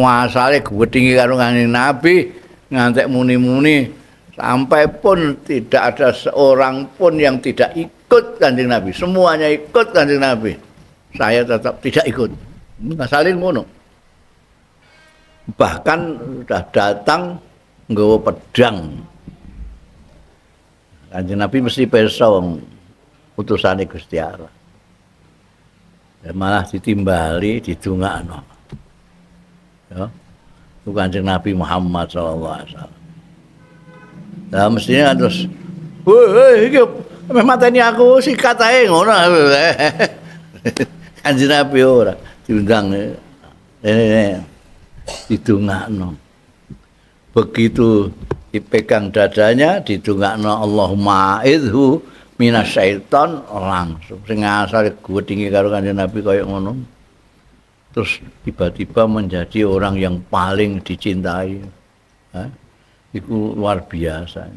Asale gedhinge karo Kanjeng Nabi ngantek muni-muni sampai pun tidak ada seorang pun yang tidak ikut Kanjeng Nabi. Semuanya ikut Kanjeng Nabi. Saya tetap tidak ikut. Asale ngono. Bahkan sudah datang nggawa pedang. Kanjeng Nabi mesti pirsa wong utusane Gusti Allah. Ya, malah ditimbali didongakno. Ya. Itu Kanjeng Nabi Muhammad sallallahu alaihi wasallam. Lah mestinya kan terus, "Woi, iki meh mateni aku sikat ae ngono." Kanjeng Nabi ora diundang ini didongakno. Begitu dipegang dadanya didongakno Allahumma aidhu minasyaiton, langsung sing asale gedhinge karo Kanjeng Nabi kaya ngono. Terus tiba-tiba menjadi orang yang paling dicintai. Hah? Iku luar biasa.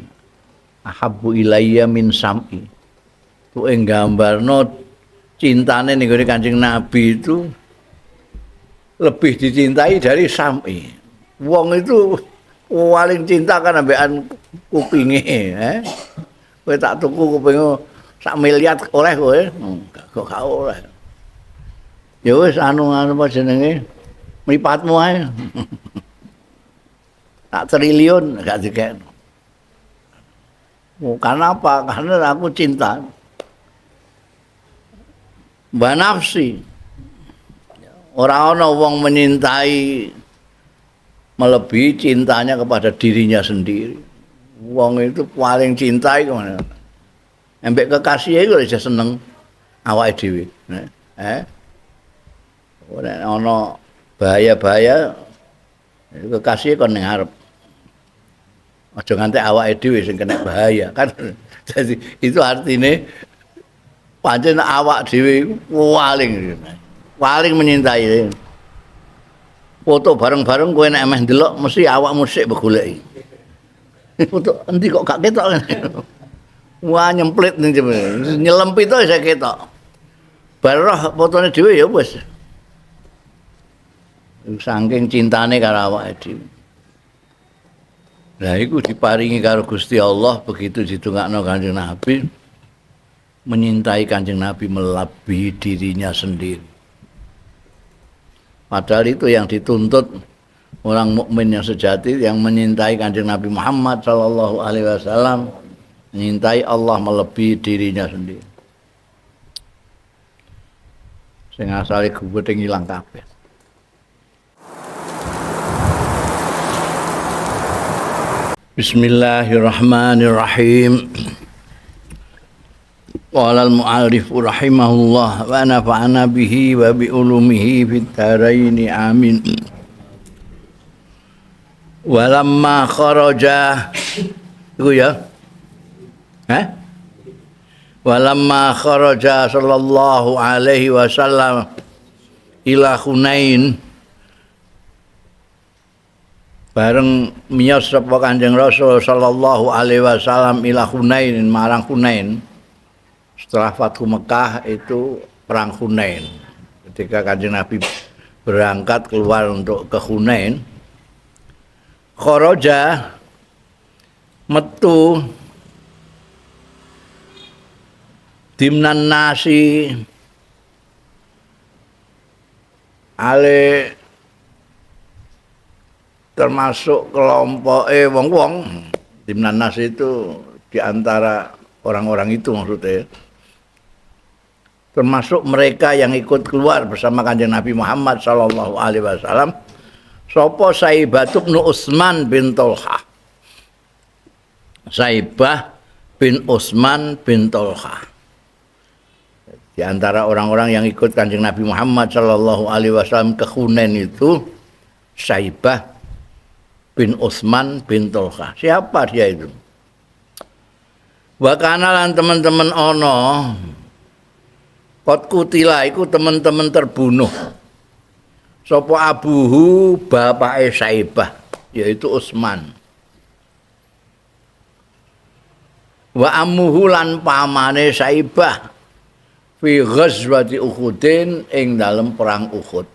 Ahabbu ilayya min sam'i. Ku ing gambarno cintane ning gone Kanjeng Nabi itu lebih dicintai dari sam'i. Wong itu paling cinta kan ambekan kupinge, eh. Kowe tak tuku kupinge sak miliar oleh kowe? Kok gak oleh. Ya wis anu apa jenenge? Mripatmu ae. Tak triliun gak dikekno. Oh, karena apa? Karena aku cinta. Wa nafsi. Ora ana wong menyintai melebihi cintanya kepada dirinya sendiri. Wong itu paling cinta iku mana? Ambek kekasih iku wis seneng awake dhewe. Ora ana bahaya-bahaya kekasih kon ning ngarep. Aja nganti awake dhewe sing kena bahaya kan. Jadi itu artine pancen awak dhewe iku paling menyintai. Foto bareng-bareng kowe nek meh ndelok mesti awakmu sik begoleki. Foto endi kok gak ketok. Wah nyemplit ning nyelempit to isih ketok. Bar roh fotone dhewe ya wis. Saking cintane karo awake dhewe. Lah iku diparingi karo Gusti Allah begitu didongakno Kanjeng Nabi, menyintai Kanjeng Nabi melebihi dirinya sendiri. Padahal itu yang dituntut orang mukmin yang sejati, yang menyintai Kanjeng Nabi Muhammad sallallahu alaihi wasallam, menyintai Allah melebihi dirinya sendiri. Sing asale gething ilang kabeh. Bismillahirrahmanirrahim. Qala al-mu'allif rahimahullah wa nafa'ana bihi wa bi ulumihi fid dharain amin. Walamma kharaja iku ya. Hah? Walamma kharaja sallallahu alaihi wasallam ila Hunain, bareng miyos sapa Kanjeng Rasul sallallahu alaihi wasallam ila Hunain marang Hunain. Setelah Fathu Mekah itu perang Hunain. Ketika Kanjeng Nabi berangkat keluar untuk ke Hunain, kharaja metu dimnan nasi ale termasuk kelompoke wong-wong. Dimnan nasi itu diantara orang-orang itu maksudnya, termasuk mereka yang ikut keluar bersama Kanjeng Nabi Muhammad sallallahu alaihi wasallam. Sapa Saibah bin Utsman bin Thalhah. Saibah bin Utsman bin Thalhah. Di antara orang-orang yang ikut Kanjeng Nabi Muhammad sallallahu alaihi wasallam ke Hunain itu Saibah bin Utsman bin Thalhah. Siapa dia itu? Wa kana lan teman-teman ana qad kutila iku teman-teman terbunuh. Sapa abuhu bapake Saibah yaitu Utsman. Wa ammuhu lan pamane Saibah fi ghazwati Uhudin ing dalem perang Uhud.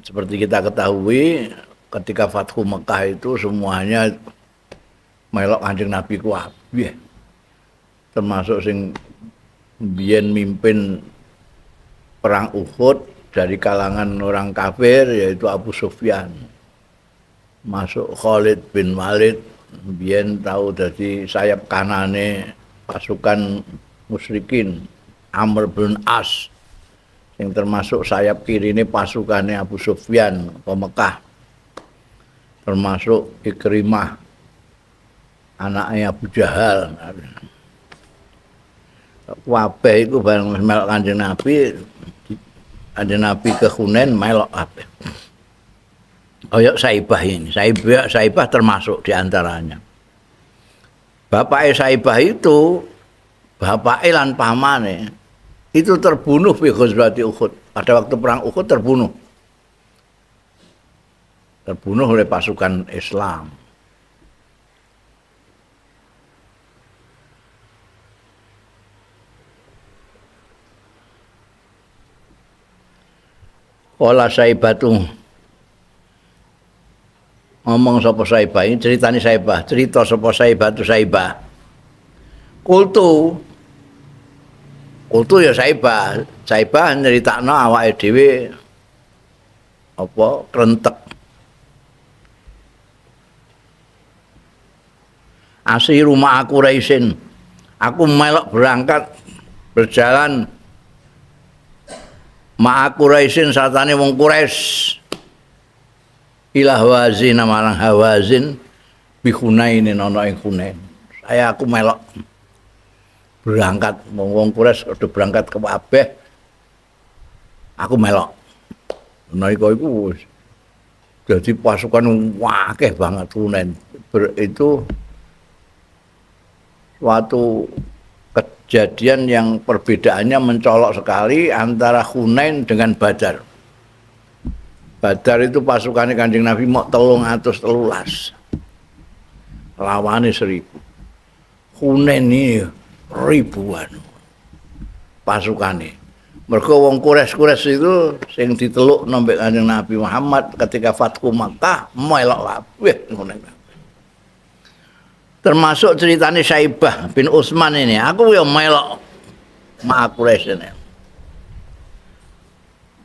Seperti kita ketahui ketika Fathu Mekah itu semuanya melok Kanjeng Nabi kabeh. Termasuk sing biyen mimpin perang Uhud dari kalangan orang kafir yaitu Abu Sufyan. Masuk Khalid bin Walid biyen tahu dadi sayap kanane pasukan musyrikin, Amr bin As yang termasuk sayap kirine pasukannya Abu Sufyan ke Mekah, termasuk Ikrimah anaknya Abu Jahal. Kabeh iku bareng melok Kanjeng Nabi, Kanjeng Nabi ke Hunain melok kabeh. Koyok Saibah ini, Saibah termasuk diantaranya. Bapake Saibah itu, bapake lan pamane itu terbunuh fi ghazwati Uhud. Pada waktu perang Uhud terbunuh. Terbunuh oleh pasukan Islam. Qala Saibatu, ngomong sapa Saibah, ini ceritane Saibah, cerita sapa Saibatu Saibah. Kultu, kultu ya Saibah, Saibah nyeritakno awake dhewe apa krentek. Asiru ma'a Quraisyin, aku melok berangkat berjalan ma'a Quraisyin sartane wong Quraisy ila Hawazin marang Hawazin bi Hunain ana ing Hunain. Saya aku melok berangkat wong Quraisy udah berangkat ke kabeh, aku melok. Nalika iku dadi pasukan akeh banget Hunain. Itu suatu kejadian yang perbedaannya mencolok sekali antara Hunain dengan Badar. Badar itu pasukannya Kanjeng Nabi mok 313, lawane 1000. Hunain ini ribuan pasukane. Mergo wong Quraisy-Quraisy itu sing diteluk nambek Kanjeng Nabi Muhammad ketika Fathu Makkah melok kabeh Hunain. Termasuk ceritane Saibah bin Utsman ini, aku ya melok ma Quraisy ini.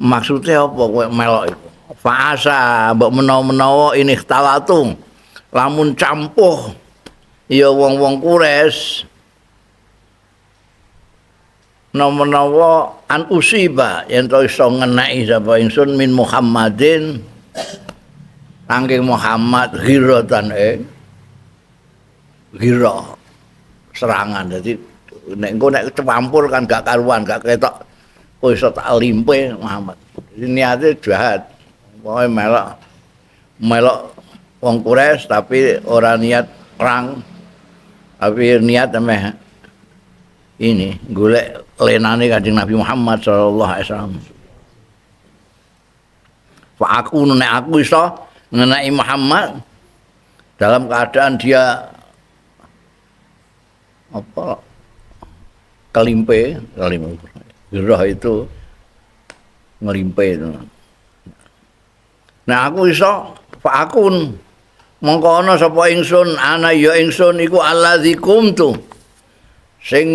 Maksudnya apa kowe melok iku? Fa'asa mbok menawa-menawa ini ikhtalatung lamun campuh ya wong-wong Quraisy menawa an usiba yen to iso ngeneki sapa ingsun min Muhammadin saking Muhammad ghiratan ghirah serangan. Dadi nek engko nek campur kan gak karuan, gak ketok kok iso tak limpe Muhammad. Niate jahat. Pokoke melok melok wong Quraisy tapi ora niat perang, tapi niat meh ini golek lenane Kanjeng Nabi Muhammad sallallahu alaihi wasallam. Fa aku nek aku iso ngenai Muhammad dalam keadaan dia apa kelimpe, kelimpe. Gerah itu ngelimpe itu. Nah aku iso fa akun mongko ana sapa ingsun ana ya ingsun iku allazi kumtu sing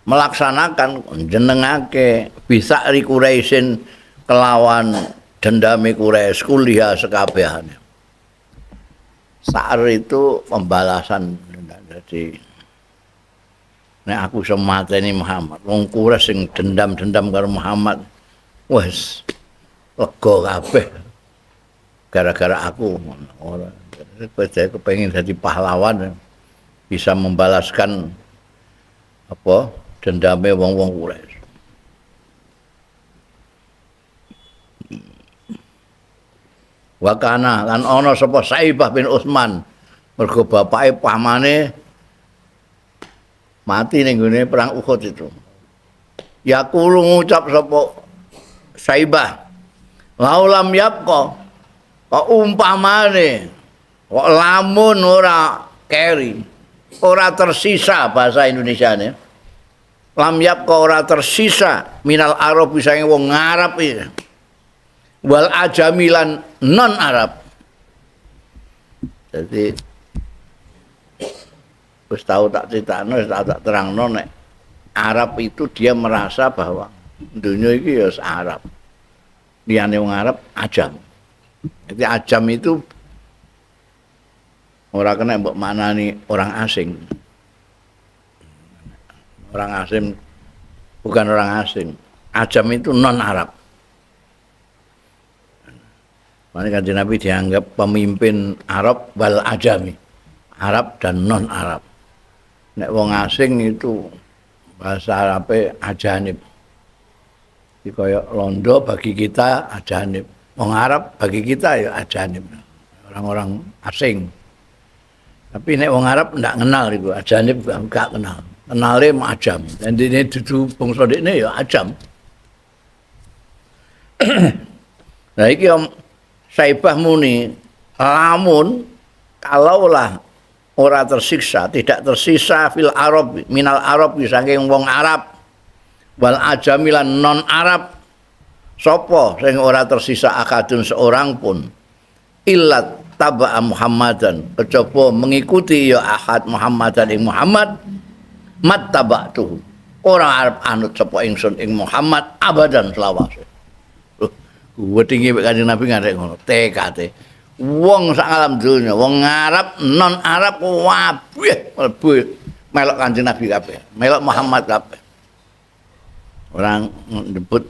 melaksanakan jenengake bisa ri Quraisyin kelawan dendame Quraisy kuliah sekabehane. Sa'ar itu pembalasan. Jadi nek aku iso mateni Muhammad, wong Quraisy sing dendam-dendam karo Muhammad wis lega kabeh gara-gara aku. Ora kepengin dadi pahlawan bisa membalaskan apa dendame wong-wong Quraisy. Wa kana lan ana sapa Saibah bin Utsman mergo bapake pamane mati ning gone perang Uhud itu. Yaqulu ngucap sapa Saibah, laulam yapqa kok umpamane kok lamun ora keri, ora tersisa bahasa Indonesiane. Lam yapqa ora tersisa minal arab saking wong Arab iki. Wal ajamilan non Arab. Jadi wis tau tak critakno, wis tau tak terangno nek Arab itu dia merasa bahwa dunia iki ya Arab. Liyane wong Arab ajam. Jadi ajam itu ora kena mbok maknani orang asing. Orang asing bukan orang asing. Ajam itu non Arab. Makanya Kanjeng Nabi dianggap pemimpin Arab wal ajami. Arab dan non Arab. Nek wong asing itu bahasa Arabe ajanib. Iki kaya londo bagi kita ajanib. Wong Arab bagi kita ya ajanib. Orang-orang asing. Tapi nek wong Arab ndak kenal iku, ajanib gak kenal. Kenale ajam. Dan ini dudu bangsa dekne ya ajam. Nah iki Om Saibah muni, lamun kalaulah ora tersiksa, tidak tersisa fil Arab minal Arab saking wong Arab wal ajamilan non Arab, sapa sing ora tersisa akadun seorang pun illat taba'a Muhammadan, kejaba mengikuti ya ahad Muhammadan ing Muhammad, mattaba'tuhu, ora arep anut sapa ingsun ing Muhammad abadan selawase. Wedinge mek Kanjeng Nabi ngarep ngono, TKT. Wong sak alam donya, wong Arab non Arab kabeh mlebu melok Kanjeng Nabi kabeh, melok Muhammad kabeh. Orang nyebut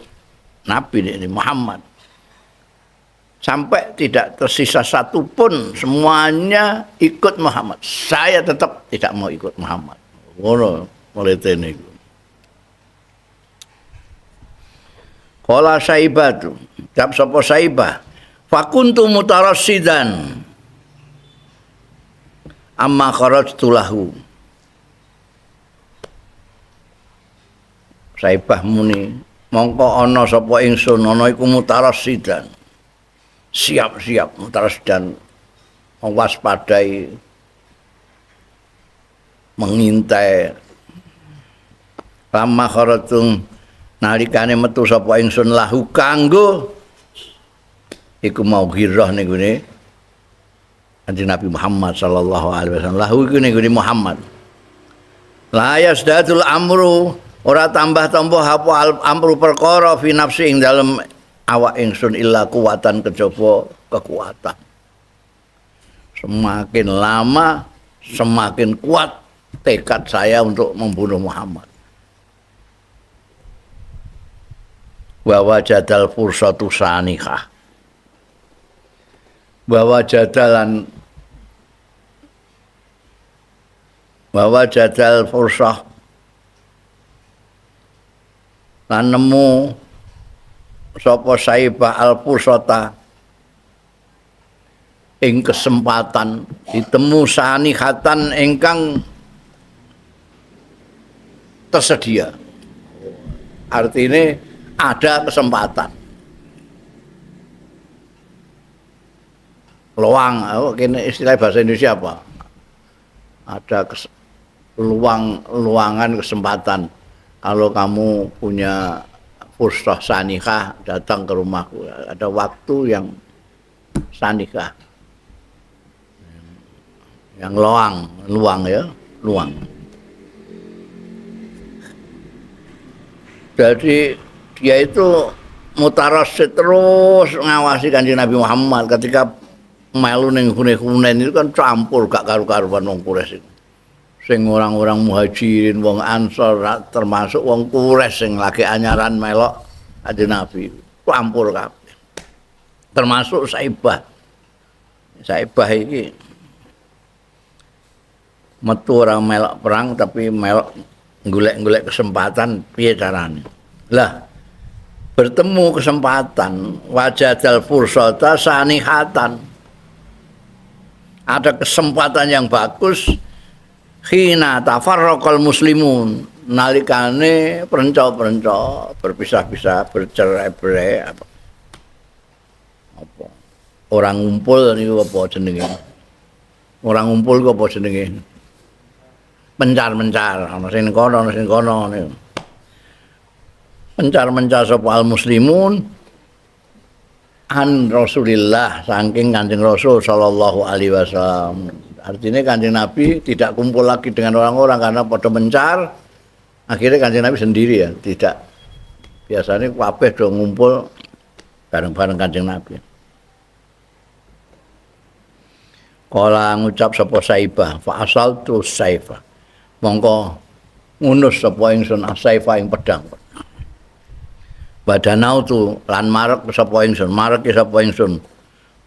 Nabi ini Muhammad. Sampai tidak tersisa satu pun, semuanya ikut Muhammad. Saya tetap tidak mau ikut Muhammad. Ngono mulai niku. Qala Saibatu, jawab sapa Saibah, fakuntu mutarassidan amma kharajtu lahu. Saibah muni, mongko ana sapa ingsun ana iku mutarassidan. Siap-siap mutarassidan, mewaspadai, mengintai. Lama kharajtu nalikane metu sapa ingsun lahu kanggo iku mau ghirah ning gone Kanjeng Nabi Muhammad sallallahu alaihi wasallam. Lahu iku ning gone Muhammad. La yasdadul amru, ora tambah-tambah apa amru perkara fi nafsi ing dalem awak ingsun illa kuwatan kejaba kekuatan. Semakin lama semakin kuat tekad saya untuk membunuh Muhammad. Wa wajadal fursatu sanikah. Wa wajadalan wa wajadal fursah lan nemu sapa Saibah al fursata ing kesempatan ditemu sanihatan ingkang tersedia. Artine ada kesempatan. Luang, oh, kene istilah bahasa Indonesia apa? Ada luangan kesempatan. Kalau kamu punya fursah sanikah, datang ke rumahku. Ada waktu yang sanikah. Yang luang ya, luang. Jadi dia itu mutarasid terus ngawasi Kanjeng Nabi Muhammad ketika melu ning Hunain itu kan campur gak karu-karuan wong Quraisy itu. Sing orang-orang Muhajirin, wong Ansor, termasuk wong Quraisy sing lagi anyaran melok Kanjeng Nabi, campur kabeh. Termasuk Saibah. Saibah iki metu orang melok perang tapi melok golek-golek kesempatan piye carane. Lah bertemu kesempatan wajadal fursata sanihatan. Ada kesempatan yang bagus khina tafarraqal muslimun, nalikane perenco-perenco berpisah-pisah, bercerai-berai apa. Apa orang ngumpul niku apa jenenge? Orang ngumpul ku apa jenenge? Mencar-mencar, ana sing kono, ana sing kono niku. Mencar-mencar sapa al muslimun An Rasulillah saking Kanjeng Rasul sallallahu alaihi wasallam. Artinya Kanjeng Nabi tidak kumpul lagi dengan orang-orang karena pada mencar. Akhirnya Kanjeng Nabi sendiri ya, tidak. Biasanya kabeh do ngumpul bareng-bareng Kanjeng Nabi. Kala ngucap sapa Saibah, fa asaltu saifa. Mongko ngunus sapa ingsun asaifa ing pedang. Badanau tu lan marek sapa ingsun, mareki sapa ingsun.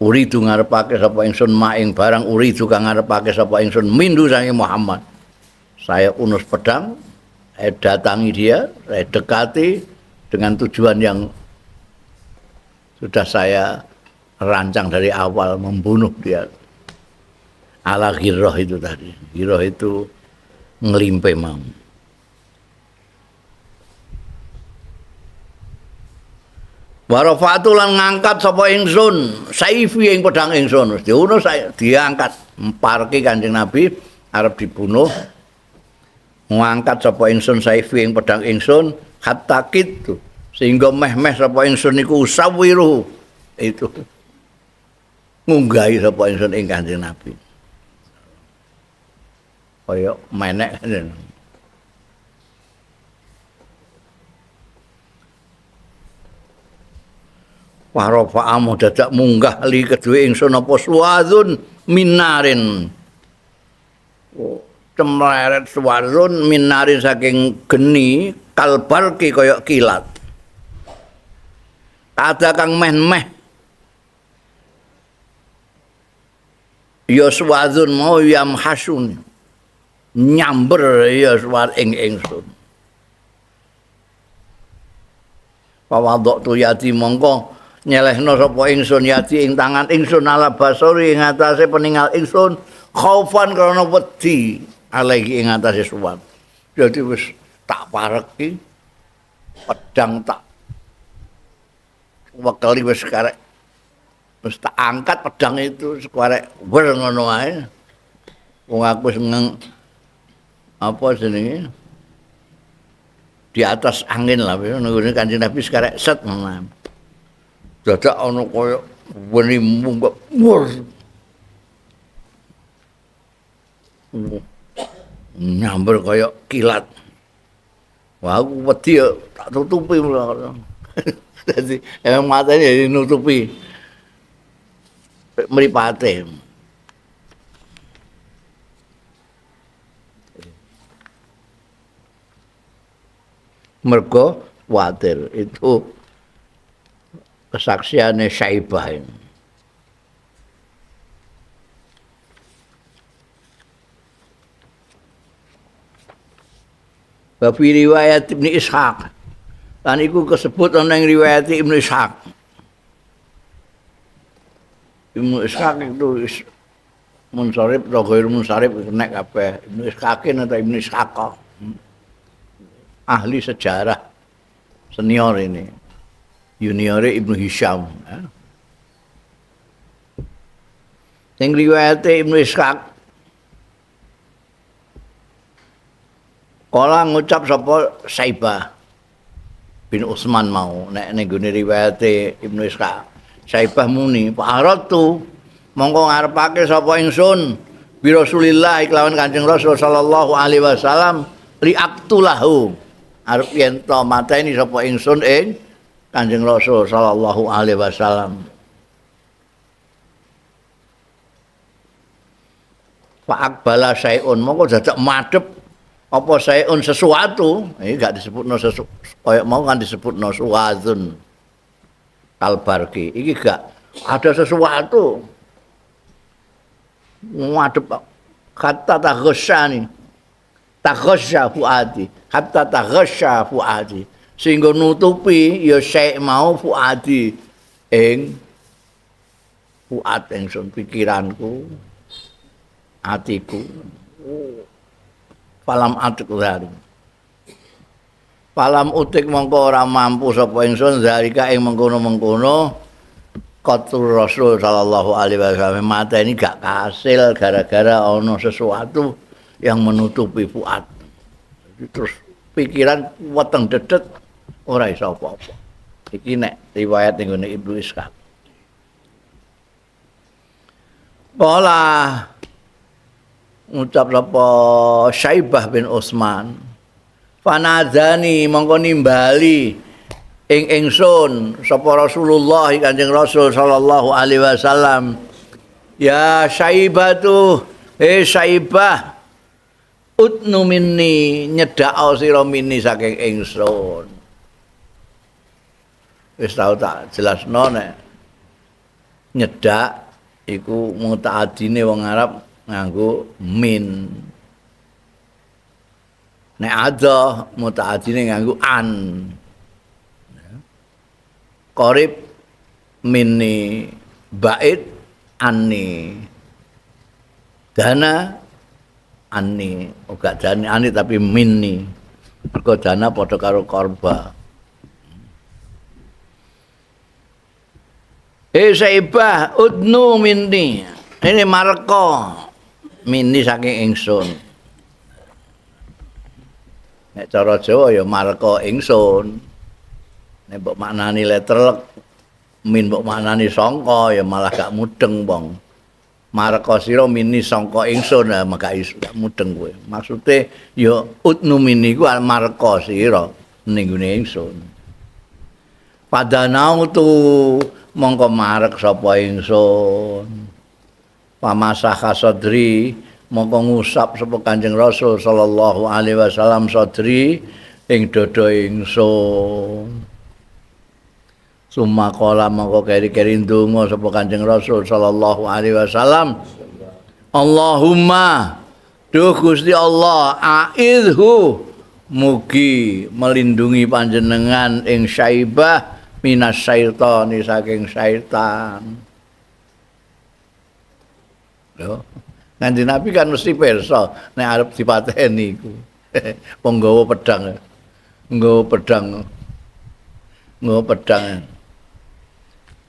Uridu ngarepake sapa ingsun ma ing barang uridu kang ngarepake sapa ingsun mindu saking Muhammad. Saya unus pedang, saya datangi dia, saya dekati dengan tujuan yang sudah saya rancang dari awal, membunuh dia. Ala ghirrah itu tadi. Ghirrah itu ngelimpe mau. Warafatu lan ngangkat sapa ingsun saifi ing pedang ingsun. Wis diunus diangkat parki Kanjeng Nabi arep dibunuh. Ngangkat sapa ingsun saifi ing pedang ingsun hatta kitu sehingga meh-meh sapa ingsun iku usawiru itu ngunggahi sapa ingsun ing Kanjeng Nabi. Kaya menek. Warafa'amu dadak munggah li kedue ingsun apa suwazun minarin. Cemleret suwazun minarin saking geni kalbarki kaya kilat. Ada kang meh-meh. Ya suwazun mau yam hasun. Nyamber ya suwar ing ingsun. Pawadok tu yati mongko nyelehno sapa ingsun yati ing tangan ingsun ala basori ing atase peningal ingsun khaufan krana wedi alaihi ing atase suwat. Jadi wis tak pareki pedang tak wekeli wis karek wis tak angkat pedang itu karek wer ngono ae. Wong aku wis apa jenenge di atas angin lah nggone Kanjeng Nabi sekarek set ngono. Dadak ana kaya weni munggah wur. Nyamber kaya kilat. Wah aku wedi ya tak tutupi. Dadi emang matane ya nutupi mripate. Mergo kuwatir itu kesaksiannya Syaibah ini. Wa fi riwayat Ibnu Ishaq. Lan iku kesebut ana ing riwayat Ibnu Ishaq. Ibnu Ishaq itu munsharif atau ghair munsharif nek kabeh. Ibnu Ishaqin atau Ibnu Ishaq. Ahli sejarah senior ini. Juniore Ibnu Hisham. Ning riwayate Ibnu Ishaq kala ngucap sapa Saibah bin Utsman mau nek ning gone riwayate Ibnu Ishaq Saibah muni fa'aratu mongko ngarepake sapa ingsun bi Rasulillah kelawan Kanjeng Rasul sallallahu alaihi wasallam liaqtulahu arep yen to mateni sapa ingsun ing Kanjeng Rasul sallallahu alaihi wasallam. Fa aqbala syai'un mongko dadak madhep apa syai'un sesuatu, iki gak disebutno sesu kaya mau kan disebutno suwazun kalbarki. Iki gak ada sesuatu madhep kata taghasyani taghasya fuadi hatta taghasya fuadi sehingga nutupi ya syai' mau fuadi ing fuad ingsun pikiranku atiku. Falam atik zari falam utik mongko ora mampu sapa ingsun zalika ing mengkono-mengkono qatul Rasul sallallahu alaihi wasallam. Mateni gak kasil gara-gara ana sesuatu yang menutupi fuad. Terus pikiran weteng dedet ora iso apa-apa. Iki nek riwayat ning gone Ibnu Ishaq. Kala ngucap sapa Syaibah bin Utsman, fanadzani mongko nimbali ing ingsun sapa Rasulullah Kanjeng Rasul sallallahu alaihi wasallam, ya Syaibatu, Syaibah, utnu minni, nyedak sira minni saking ingsun. Wis tau tak jelasno nek nyedak iku mutaadine wong Arab nganggo min. Nek adha mutaadine nganggo an. Qarib minni, bait anni. Dana anni, ora dani anni tapi minni. Mergo dana padha karo korba. Saibah udnu minni. Ini marko minni saking ingsun. Nek cara Jawa ya marko ingsun. Nek mbok maknani letterlek min mbok maknani sangka ya malah gak mudeng wong. Marko sira minni sangka ingsun, nah, maka gak mudeng kowe. Maksude ya udnu minni ku marko sira ning gone ingsun. Padanau tu mongko marek sapa ingsun. Pamasaha sadri mongko ngusap sapa Kanjeng Rasul sallallahu alaihi wasallam sadri ing dada ingsun. Sumakola mongko keri-keri ndonga sapa Kanjeng Rasul sallallahu alaihi wasallam, Allahumma, duh Gusti Allah, aidhu, mugi melindungi panjenengan ing Syaibah minas syaitani saking syaitan. Lho, Kanjeng Nabi kan mesti pirsa nek arep dipateni iku. Wong nggawa pedang. Nggawa pedang. Nggawa pedang.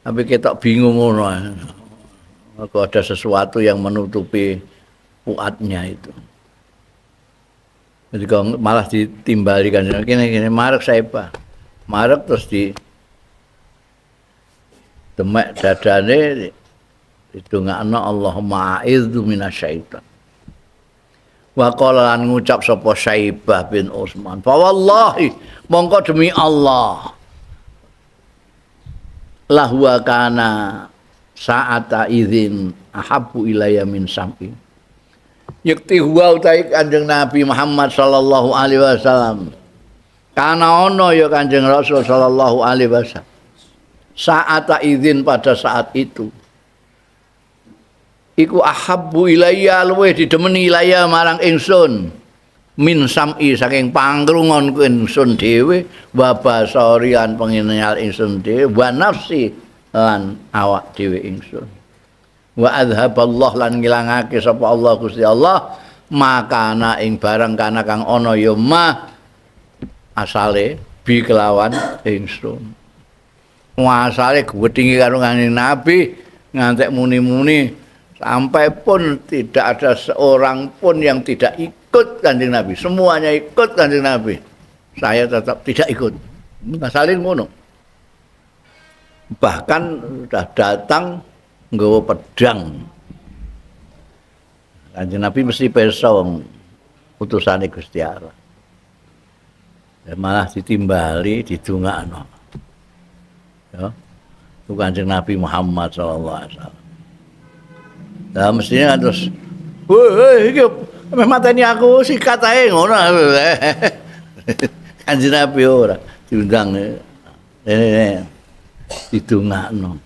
Tapi ketok bingung ngono. Mergo ada sesuatu yang menutupi puatnya itu. Jadi kalau malah ditimbali kan kene-kene marek Syaibah. Marek terus di demek dadane didongakno Allahumma a'idzu minasyaitan. Wa qala lan ngucap sapa Syaibah bin Utsman, fa wallahi mongko demi Allah lahwa kana sa'ata idzin ahabbu ilayya min sam'i. Yakti huwa utai Kanjeng Nabi Muhammad sallallahu alaihi wasallam. Kana ono ya Kanjeng Rasul sallallahu alaihi wasallam. Sa'ata idzin pada saat itu. Iku ahabbu ilayya luwih didemeni ilayya marang ingsun min sam'i saking pangrungon ingsun dhewe wa basarian penginyal ingsun dhewe wa nafsi lan awak dhewe ingsun. Wa adhaballah lan ngilangake sapa Allah Gusti Allah makana ing barang kana kang ana ya ma asale bi kelawan ingsun. Asale gedhinge karo Kanjeng Nabi ngantek muni-muni sampai pun tidak ada seorang pun yang tidak ikut Kanjeng Nabi. Semuanya ikut Kanjeng Nabi. Saya tetap tidak ikut. Masalin ngono. Bahkan sudah datang nggawa pedang. Kanjeng Nabi mesti pirsa wong utusane Gusti Allah. Ya, malah ditimbali didongakno. Ya. Itu Kanjeng Nabi Muhammad sallallahu alaihi wasallam. Lah mestinya kan terus, woi, iki meh mateni aku sikat ae ngono. Kanjeng Nabi ora diundang ini didongakno.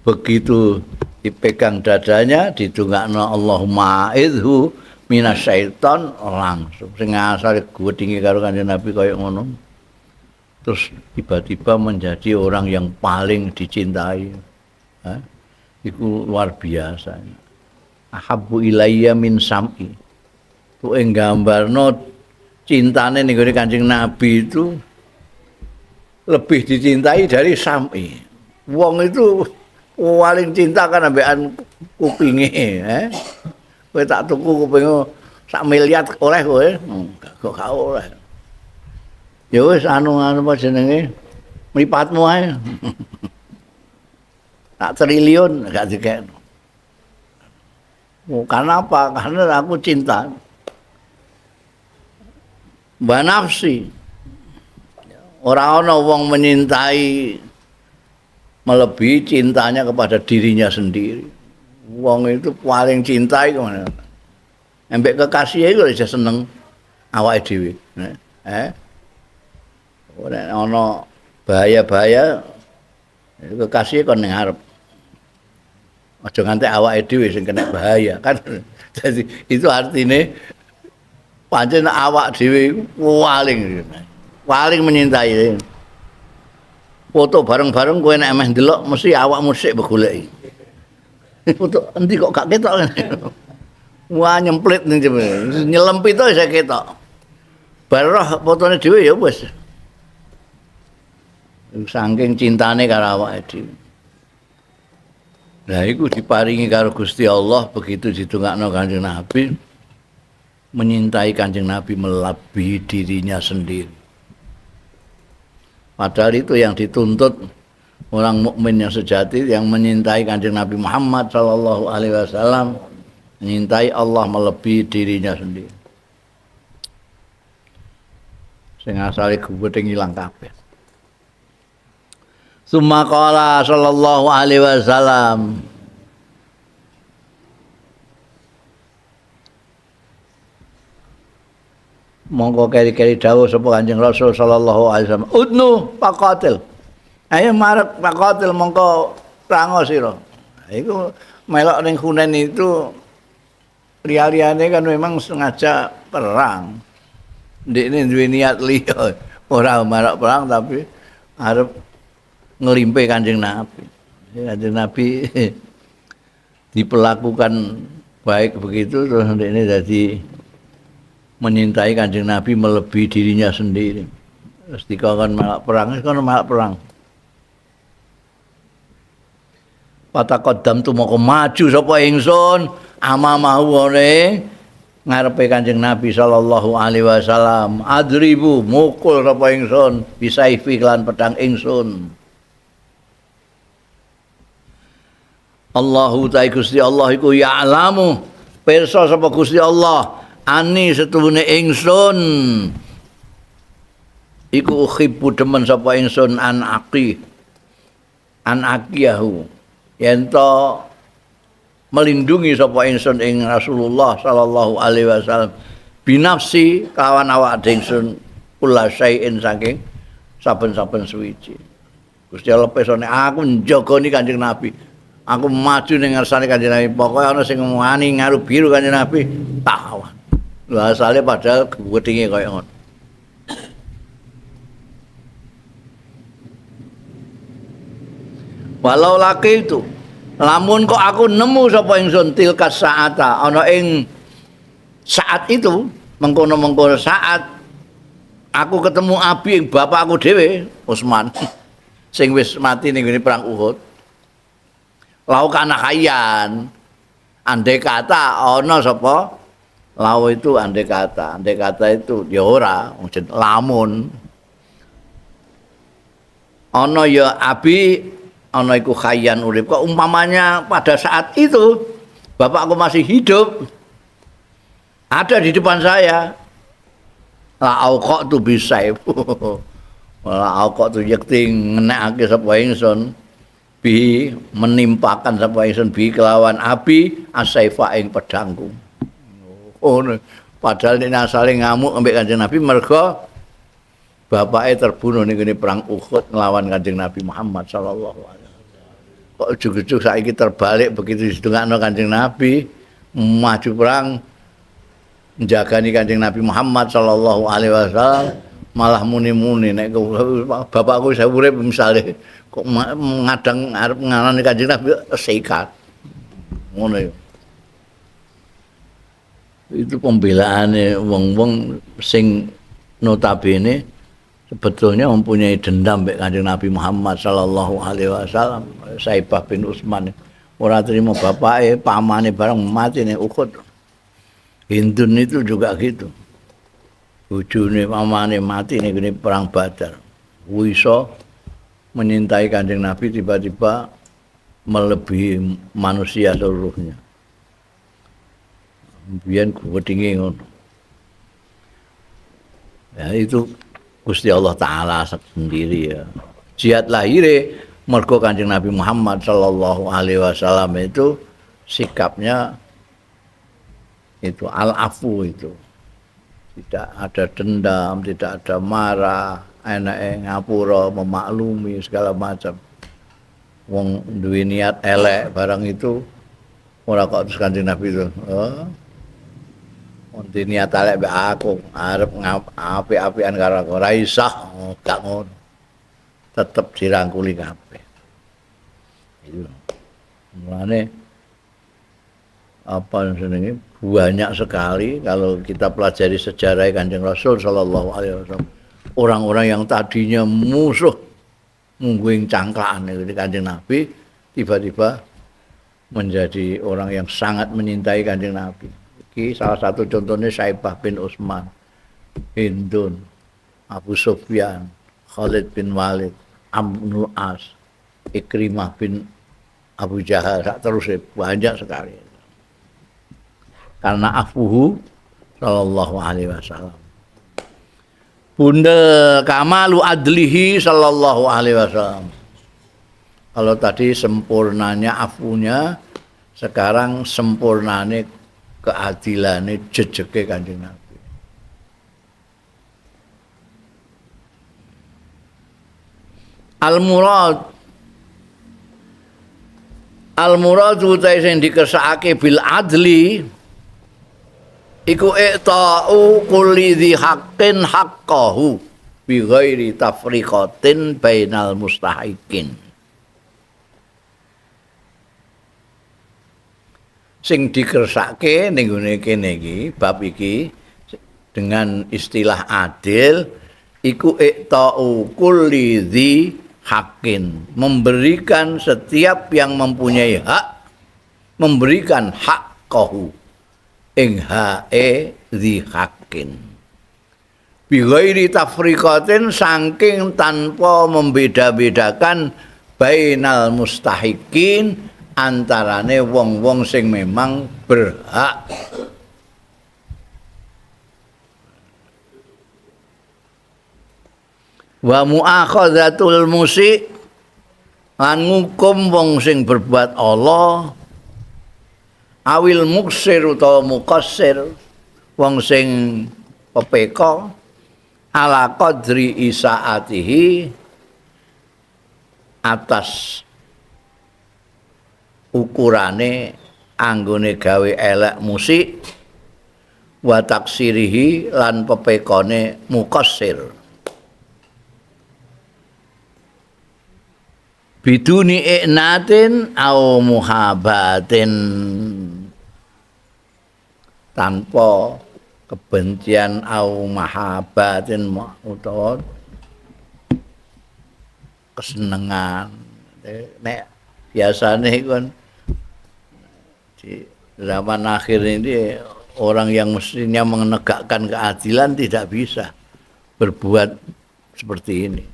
Begitu dipegang dadanya didongakno Allahumma aidhu minasyaiton langsung sing asale gedhinge karo Kanjeng Nabi kaya ngono. Terus tiba-tiba menjadi orang yang paling dicintai. Hah? Iku luar biasa. Ahabbu ilayya min sam'i. Ku ing gambarno cintane ning gone Kanjeng Nabi itu lebih dicintai dari sam'i. Wong itu paling cinta kan ambekan kupinge, eh. Kowe tak tuku kupinge sak miliar oleh kowe. Kok gak oleh. Ya wis anu-anu apa jenenge? Mripatmu ae. Tak triliun gak dikekno. Karena apa? Karena aku cinta. Wa nafsi. Ora ana wong menyintai melebihi cintanya kepada dirinya sendiri. Wong itu paling cinta iku mana? Embek kekasih iku wis seneng awake dhewe. Ora ana bahaya-bahaya kekasih kon ning ngarep. Aja nganti awake dhewe sing kena bahaya kan. Jadi itu artine pancen awak dhewe paling menyintai. Foto bareng-bareng kowe nek meh ndelok mesti awakmu sik begoleki. Foto endi kok gak ketok. Wah nyemplit ning nyelempit to isih ketok. Bar roh fotone dhewe ya wis. Saking cintane karo awake dhewe. Lah iku diparingi karo Gusti Allah begitu didongakno Kanjeng Nabi, menyintai Kanjeng Nabi melebihi dirinya sendiri. Padahal itu yang dituntut orang mukmin yang sejati, yang menyintai Kanjeng Nabi Muhammad sallallahu alaihi wasallam, menyintai Allah melebihi dirinya sendiri. Sing asale gething ilang kabeh. Summa qala sallallahu alaihi wasallam, mongko keri-keri dawuh sapa Kanjeng Rasul sallallahu alaihi wasallam, udnu faqatil. Ayo marek faqatil mongko prango sira. Iku melok ning Hunain itu liya-liyane kan memang sengaja perang. Ndekne duwe niat liya, ora marek perang tapi arep ngelimpe Kanjeng Nabi. Kanjeng Nabi diperlakukan baik begitu terus ndekne dadi menyintai Kanjeng Nabi melebihi dirinya sendiri. Terus dikongkon malak perang, kono malak perang. Pataqaddam tu moko maju sapa ingsun amamahu ore ngarepe Kanjeng Nabi sallallahu alaihi wasallam. Adribu mukul sapa ingsun bisaifi lan pedang ingsun. Allahu ta'ala Gusti Allah iku ya'lamu pirsa sapa Gusti Allah ani setuhune ingsun iku uhibbu demen sapa ingsun an aqi an aqiyahu yen to melindungi sapa ingsun ing Rasulullah sallallahu alaihi wasallam binafsi kawan awak ingsun kula saein saking saben-saben suwiji. Gusti Allah pesone aku njagani Kanjeng Nabi, aku maju ning ngarsane Kanjeng Nabi, pokoke ana sing wani ngaru biru Kanjeng Nabi tawa. Lha asale padahal gedhinge kaya ngono. Walau laki itu, lamun kok aku nemu sapa ingsun tilka saata ana ing saat itu, mengkono-mengkono saat aku ketemu abi ing bapakku dhewe, Utsman, sing wis mati ning gone perang Uhud. Lau kana hayyan, andai kata ana sapa lau itu andai kata itu ya ora lamun ana ya abi ana iku khayyan urip. Kok umpamanya pada saat itu bapakku masih hidup ada di depan saya, la auqa tu bisa la auqa tu yekti ngenekake sapa ingsun bi menimpakan sapa ingsun bi kelawan abi asaifa ing pedangku. Oh, padahal nek asale ngamuk ambek Kanjeng Nabi mergo bapake terbunuh ning ngene perang Uhud nglawan Kanjeng Nabi Muhammad sallallahu alaihi wasallam. Kok ujug-ujug saiki terbalik begitu didongakno Kanjeng Nabi maju perang njagani Kanjeng Nabi Muhammad sallallahu alaihi wasallam malah muni-muni nek bapakku isih urip misale kok ngadang arep nganani Kanjeng Nabi sikat. Ngono ya. Itu pembelaane wong-wong sing notabene sebetulnya mempunyai dendam mbek Kanjeng Nabi Muhammad sallallahu alaihi wasallam. Saibah bin Utsman ora trimo bapake, pamane bareng mati ning Uhud. Hindun itu juga gitu. Bojone pamane mati ning perang Badar. Iso menyintai Kanjeng Nabi tiba-tiba melebihi manusia seluruhnya. Biyen gedhinge ngono. Ya itu Gusti Allah Ta'ala sendiri ya. Jihad lahire mergo Kanjeng Nabi Muhammad sallallahu alaihi wasallam itu sikapnya itu al-afu itu. Tidak ada dendam, tidak ada marah, enake ngapura, memaklumi segala macam. Wong duwe niat elek barang itu ora kok terus Kanjeng Nabi itu. Oh. Wong niat elek mbek aku, arep apik-apikan karo aku, ora isah, gak ngono. Tetep dirangkuli kabeh. Itu. Mulane apa jenenge banyak sekali kalau kita pelajari sejarah Kanjeng Rasul sallallahu alaihi wasallam. Orang-orang yang tadinya musuh mungguing cangkaan itu Kanjeng Nabi tiba-tiba menjadi orang yang sangat menyintai Kanjeng Nabi. Iki salah satu contohnya Syaibah bin Utsman, Hindun, Abu Sufyan, Khalid bin Walid, Amrul As, Ikrimah bin Abu Jahal, terus banyak sekali. Karena afuhu sallallahu alaihi wasallam. Bunda kamalu adlihi sallallahu alaihi wasallam. Kalau tadi sempurnanya afunya, sekarang sempurnane keadilane jejeke Kanjeng Nabi. Al-murad Al-murad utahe sing dikersakake bil adli iku i'ta'u kulli dzi haqqin haqqahu bi ghairi tafriqatin bainal mustahiqin. Sing dikersake ning gone kene iki bab iki dengan istilah adil iku i'ta'u kulli dzi haqqin, memberikan setiap yang mempunyai hak, memberikan haqqahu ing hae dzi haqqin bi ghairi tafriqatin saking tanpa membeda-bedakan bainal mustahiqin antarane wong-wong sing memang berhak. Wa mu'akhadzatul musi lan ngukum wong sing berbuat Allah awil muksir utawa muqassir wong sing pepeka ala qadri isaatihi atas ukurane anggone gawe elek musik wa taksirihi lan pepekone muqassir biduni i'natin au muhabatin tanpa kebencian au mahabatin utawa kesenengan. Nek biasane kan di zaman akhir ini orang yang mestinya menegakkan keadilan tidak bisa berbuat seperti ini.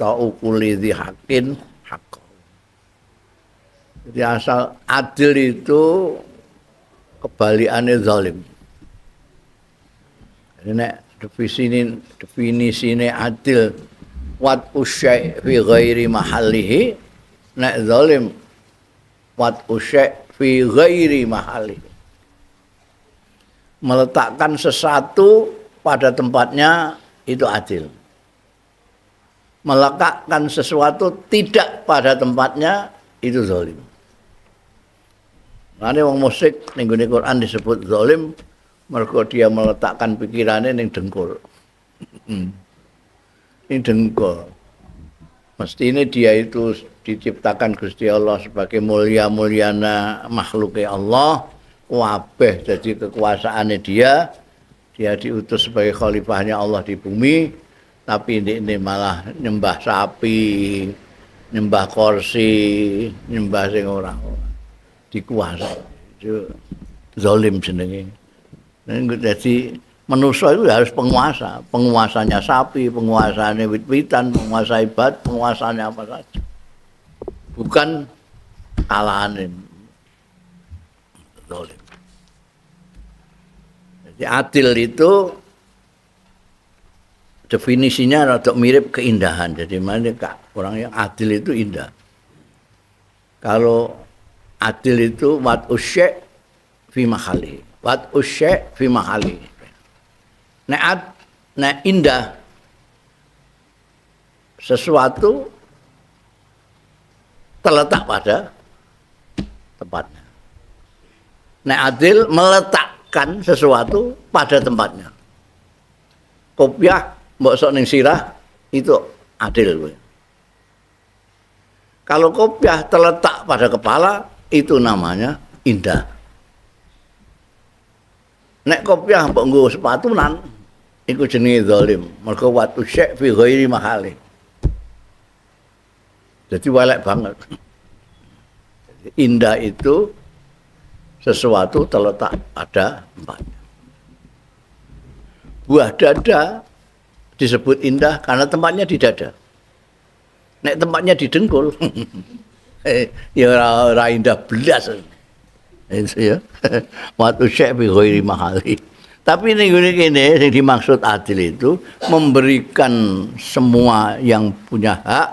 Ta'u kulli dzi haqqin haqq. Jadi asal adil itu kebalikannya zalim. Jadi nek definisine adil wat usyai fi ghairi mahallihi, nek zalim wat usyai fi ghairi mahallihi. Meletakkan sesuatu pada tempatnya itu adil. Meletakkan sesuatu tidak pada tempatnya itu zalim. Mane wong musyrik ning gone Quran disebut zalim mergo dia meletakkan pikirannya ning dengkul. Ning dengkul. Mestine dia itu diciptakan Gusti Allah sebagai mulia-muliana makhluke Allah, kabeh jadi kekuasaane dia, dia diutus sebagai khalifahnya Allah di bumi, tapi ini malah nyembah sapi, nyembah kursi, nyembah sing ora-ora. Dikuasai. Itu zalim jenenge. Jadi manusia itu harus penguasa, penguasanya sapi, penguasanya wit-witan, penguasa ibad, penguasanya apa saja. Bukan kalahane zalim. Jadi adil itu definisinya rada mirip keindahan. Jadi mana orang yang adil itu indah. Kalau adil itu wat usy' fi mahali. Wat usy' fi mahali. Nek indah sesuatu terletak pada tempatnya. Nek adil meletakkan sesuatu pada tempatnya. Kopiah mbok sok ning sirah itu adil. Kalau kopiah terletak pada kepala itu namanya indah. Nek kopiah mbok nggo sepatunan iku jenenge zalim. Mergo watu syek fi ghairi mahali. Jadi welek banget. Indah itu sesuatu terletak pada tempatnya. Buah dada disebut indah karena tempatnya di dada. Nek tempatnya di dengkul, ya ora indah blas. Itu ya. Watu syek bi ghairi mahali. Tapi ning ngene kene sing dimaksud adil itu memberikan semua yang punya hak,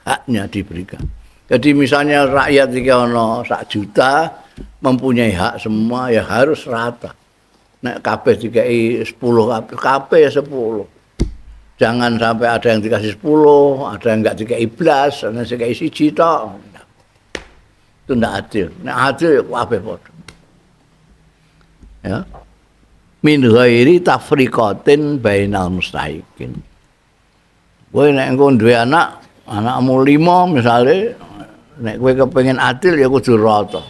haknya diberikan. Jadi misalnya rakyat iki ana 1 juta mempunyai hak semua ya harus rata. Nek kabeh dikai 10 kabeh 10. Jangan sampai ada yang dikasih 10, ada yang enggak dikai blas, ada yang dikai 1 tok. Itu ndak adil. Nek adil ya kabeh padha. Ya. Min ghairi tafriqatin bainal mustahiqin. Kowe nek engko duwe anak, anakmu 5 misale, nek kowe kepengin adil ya kudu rata.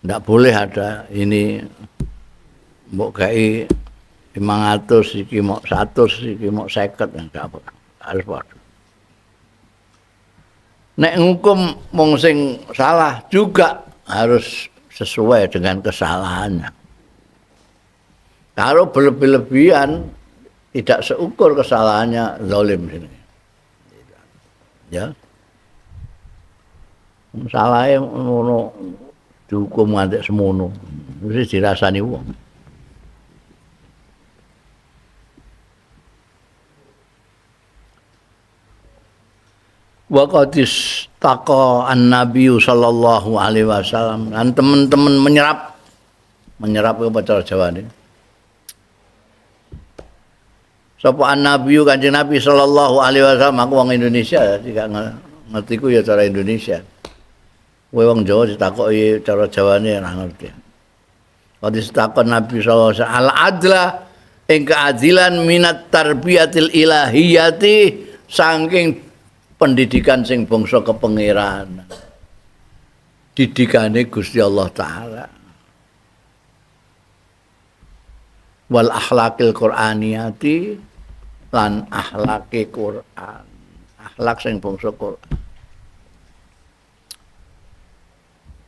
Ndak boleh ada ini mbok gawe 500 iki mok 100 iki mok 50, enggak apa. Harus padha. Nek ngukum wong sing salah juga harus sesuai dengan kesalahannya. Kalau berlebih-lebihan tidak seukur kesalahannya, zalim sini. Ya. Salahe ngono dihukum nganti semono. Mesti dirasani wong. Wa qadis taqa an-nabiy sallallahu alaihi wasallam. Dan teman-teman menyerap apa cara Jawane? Sapa an-nabiy Kanjeng Nabi sallallahu alaihi wasallam, aku wong Indonesia tidak ngerti ku ya cara Indonesia. Kowe wong Jawa ditakoki cara Jawane ora ngerti. Qadis taqa Nabi sallallahu alaihi wasallam al-adla ing keadilan minat tarbiyatil ilahiyati saking pendidikan sing bangsa kepengeran. Didikane Gusti Allah Ta'ala. Wal akhlaqil Qur'aniyati lan akhlaqe Qur'an. Akhlak sing bangsa Qur'an.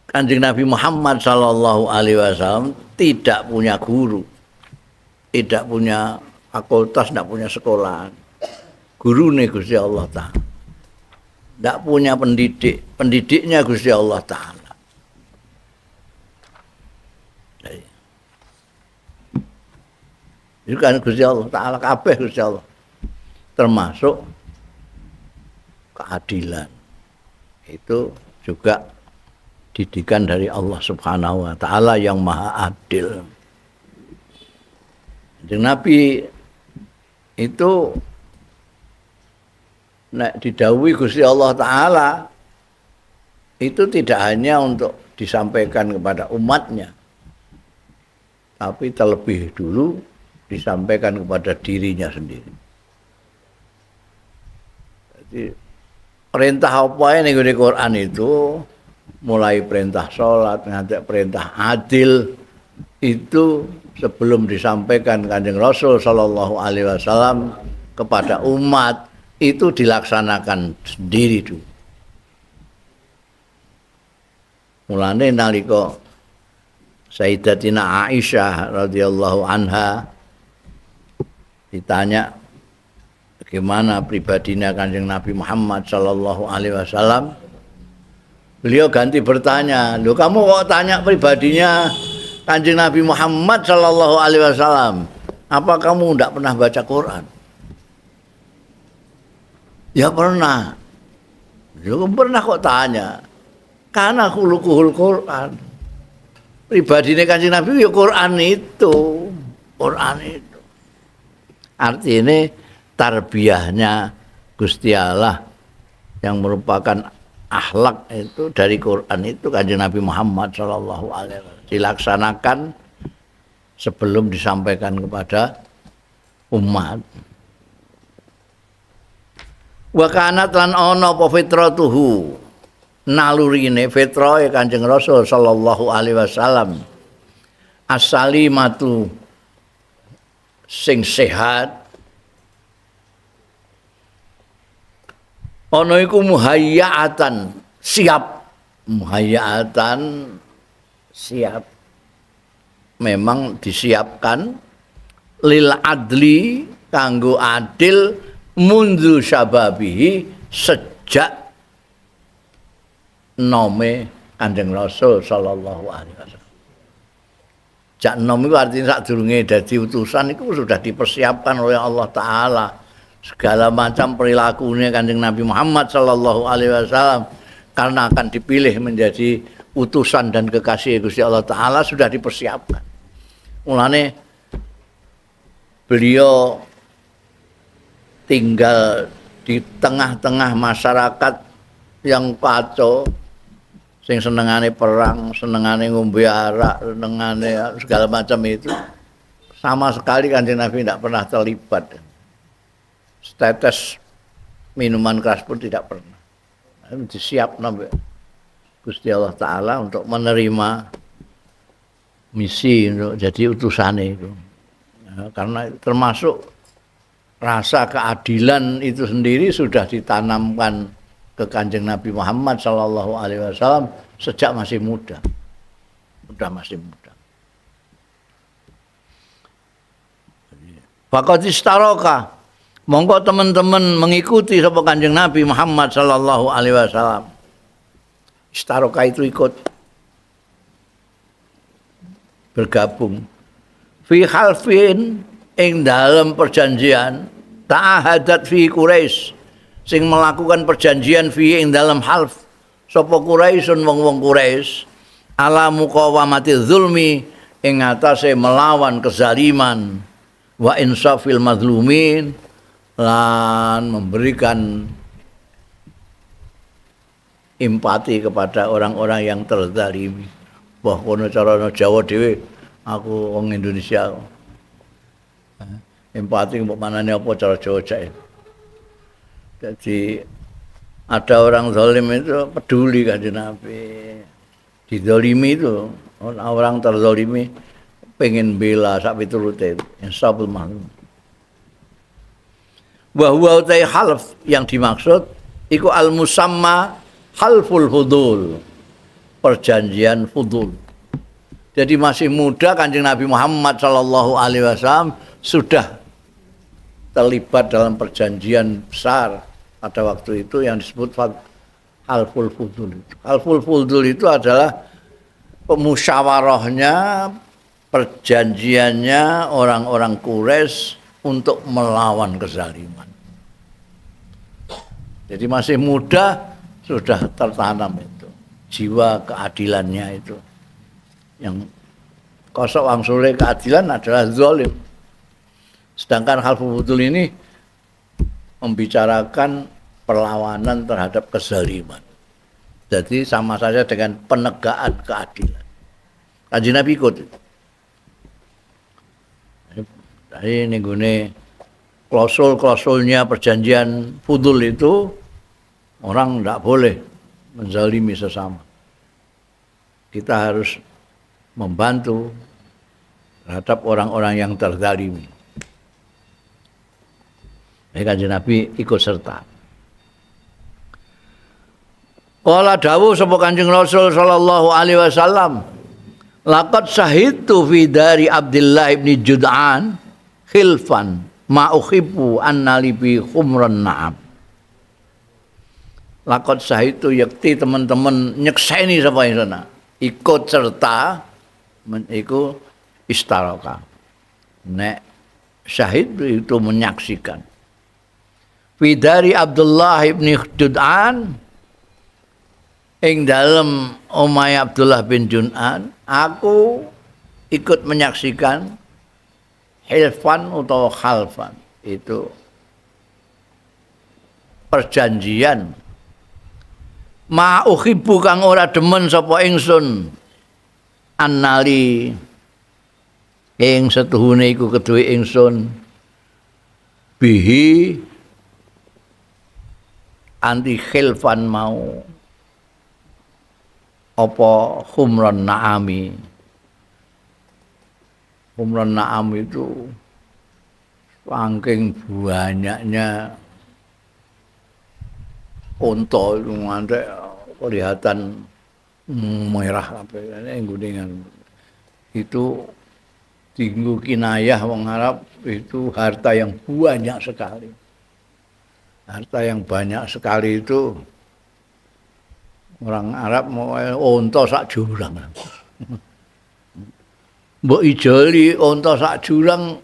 Kanjeng Nabi Muhammad sallallahu alaihi wasallam tidak punya guru, tidak punya fakultas, tidak punya sekolahan. Gurune Gusti Allah Ta'ala. Tidak punya pendidik, pendidiknya Gusti Allah Ta'ala. Itu kan Gusti Allah Ta'ala, kabeh Gusti Allah. Termasuk keadilan. Itu juga didikan dari Allah Subhanahu wa Ta'ala yang maha adil. Jadi Nabi itu nek didhawuhi Gusti Allah Ta'ala itu tidak hanya untuk disampaikan kepada umatnya, tapi terlebih dulu disampaikan kepada dirinya sendiri. Jadi perintah apa yang di Quran itu, mulai perintah sholat, nganti perintah adil, itu sebelum disampaikan Kanjeng Rasul Sallallahu Alaihi Wasallam kepada umat, itu dilaksanakan sendiri dulu. Mulane nalika Sayyidatina Aisyah radhiyallahu anha ditanya bagaimana pribadinya Kanjeng Nabi Muhammad sallallahu alaihi wasallam, beliau ganti bertanya, "Loh, kamu kok tanya pribadinya Kanjeng Nabi Muhammad sallallahu alaihi wasallam, apa kamu ndak pernah baca Quran? Ya pernah. Ya pernah kok tanya. Karena khuluquhul Quran. Pribadine Kanjeng Nabi ya Quran itu. Quran itu. Artinya tarbiyahnya Gusti Allah yang merupakan akhlak itu dari Quran itu Kanjeng Nabi Muhammad sallallahu alaihi wasallam dilaksanakan sebelum disampaikan kepada umat. Wa kanat lan ana apa fitratuhu nalurine fitrahe Kanjeng Rasul sallallahu alaihi wasallam as-salimatu sing sehat ana iku muhayyaatan siap, muhayyaatan siap, memang disiapkan lil adli kanggo adil mundu syababihi sejak nome Kanjeng Rasul sallallahu alaihi wasallam. Jak nom itu artinya sadurunge dadi utusan itu sudah dipersiapkan oleh Allah Ta'ala segala macam perilakunya Kanjeng Nabi Muhammad sallallahu alaihi wasallam karena akan dipilih menjadi utusan dan kekasih Gusti Allah Ta'ala sudah dipersiapkan. Mulane beliau tinggal di tengah-tengah masyarakat yang kacau, sing senengane perang, senengane ngombe arak, senengane segala macam itu, sama sekali Kanjeng Nabi tidak pernah terlibat. Setetes minuman keras pun tidak pernah. Disiapno Gusti Allah Ta'ala untuk menerima misi untuk jadi utusane itu. Ya, karena termasuk rasa keadilan itu sendiri sudah ditanamkan ke Kanjeng Nabi Muhammad sallallahu alaihi wasallam sejak masih muda. Sudah masih muda. Faqad istaraka, monggo teman-teman mengikuti sapa Kanjeng Nabi Muhammad sallallahu alaihi wasallam. Istaroka itu ikut bergabung fi khalfin ing dalam perjanjian ta'ahadat fi Quraisy sing melakukan perjanjian fi ing dalam half sapa Quraisyun wong-wong Quraisy ala muqawamati zulmi ing atase melawan kezaliman wa insafil mazlumin lan memberikan empati kepada orang-orang yang terzalimi. Wah kono carane Jawa dhewe, aku wong Indonesia. Empati mbok manane apa cara Jawa cek. Jadi ada orang zalim itu peduli Kanjeng Nabi. Dizalimi itu orang terzalimi pengen bela sak piturute. Insaful mazlum. Wa huwa utai half yang dimaksud iku al musamma halful fudul, perjanjian fudul. Jadi masih muda Kanjeng Nabi Muhammad sallallahu alaihi wasallam sudah terlibat dalam perjanjian besar pada waktu itu yang disebut halful fudul. Halful fudul itu adalah pemusyawarahnya, perjanjiannya orang-orang Quraisy untuk melawan kezaliman. Jadi masih muda sudah tertanam itu jiwa keadilannya itu. Yang kosok wangsule keadilan adalah zalim. Sedangkan halful fudul ini membicarakan perlawanan terhadap kezaliman. Jadi sama saja dengan penegakan keadilan. Kanjeng Nabi ikut. Jadi ini gune klausul-klausulnya perjanjian fudul itu orang tidak boleh menzalimi sesama. Kita harus membantu terhadap orang-orang yang terzalimi. Ini Kanjeng Nabi ikut serta. Qala dawuh sapa Kanjeng Rasul sallallahu alaihi wasallam, laqad sahidtu fi dari Abdullah ibni Jud'an khilfan ma uhibbu anna li bi khumran na'am. Laqad sahidtu yakti teman-teman nyekseni sapa ingsun, ikut serta iku istaraka. Nek syahid itu menyaksikan. Fidari Abdullah ibni Jud'an ing dalem omahe Abdullah bin Jud'an, aku ikut menyaksikan hilfan utawa khalfan, itu perjanjian. Ma uhibbu kang ora demen sapa ingsun annali ing setuhune iku keduwe ingsun bihi anti khilfan mau apa khumran naami. Khumran naam itu saking banyaknya unta itu ngantek kelihatan merah apa ini kuningan. Itu tinggu kinayah wong Arab itu harta yang banyak sekali. Harta yang banyak sekali itu orang Arab mau unta sak jurang. Mbok ijoli unta sak jurang